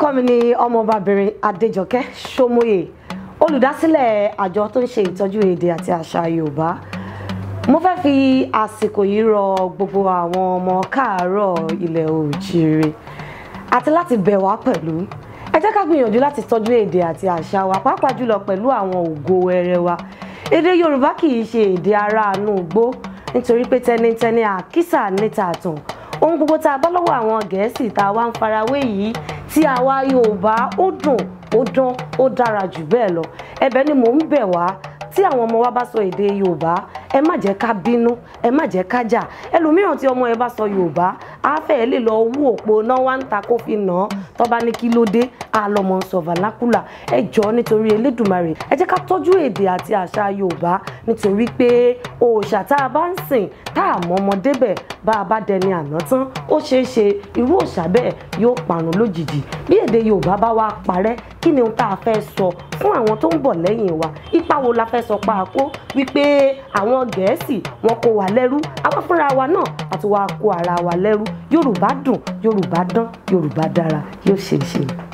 Orúkọ mi ni ọmọbabìnrin Adéjọkẹ́ Ṣómóyè, olùdásílẹ̀ àjọ tó ń ṣe ìtọ́jú èdè àti àṣà Yorùbá. Mo fẹ́ fi àsìkò yìí rọ gbogbo àwọn ọmọ káàárọ̀ ilẹ̀ òjíire àti láti bẹ̀ wá pẹ̀lú. Ẹ jẹ́ ká gbìyànjú láti tọ́jú èdè àti àṣà wa, pàápàá jùlọ pẹ̀lú àwọn ògo wẹrẹ wa. Èdè Yorùbá kì í ṣe èdè ará inú igbó, nítorí pé tẹnitẹni àkísà níta àtàn. Ohun gbogbo tá a bá lọ́wọ́ àwọn Gẹ̀ẹ́sì tá a wá ń farawé yìí, tí àwa Yorùbá ó dùn, ó dán, ó dára jù bẹ́ẹ̀ lọ. Ẹ̀bẹ̀ ni mò ń bẹ̀ wá, tí àwọn ọmọ wa bá sọ èdè Yorùbá, ẹ má jẹ́ ká bínú, ẹ má jẹ́ ká jà. Ẹlòmíràn tí ọmọ ẹ bá sọ Yorùbá, á fẹ́ lè lọ wú òpó náà wá ń ta kó fi nà án. Tó bá ní kí ló dé, á lọ mọ̀ ń sọ vernacular. Ẹ jọ̀ọ́, nítorí Elédùmarè, ẹ jẹ́ ká tọ́jú èdè àti àṣà Yorùbá, nítorí pé òòṣà tá a bá ń sìn tá a mọ ọmọdé bẹ̀, bá a bá dẹni àná tán, ó ṣeé ṣe irú òòṣà bẹ́ẹ̀ yóò parun lójijì. Bí èdè Yorùbá bá wá parẹ́, kí ni ohun tá a fẹ́ sọ fún àwọn tó ń bọ̀ lẹ́yìn wa? Ipa wo la fẹ́ sọ pa àkó wípé àwọn Gẹ̀ẹ́sì wọn kó wa lẹ́rú, àwọn fúnra wa náà àti wa kó ara wa lẹ́rú? Yorùbá dùn, Yorùbá dán, Yorùbá dára, yóò ṣe é ṣe.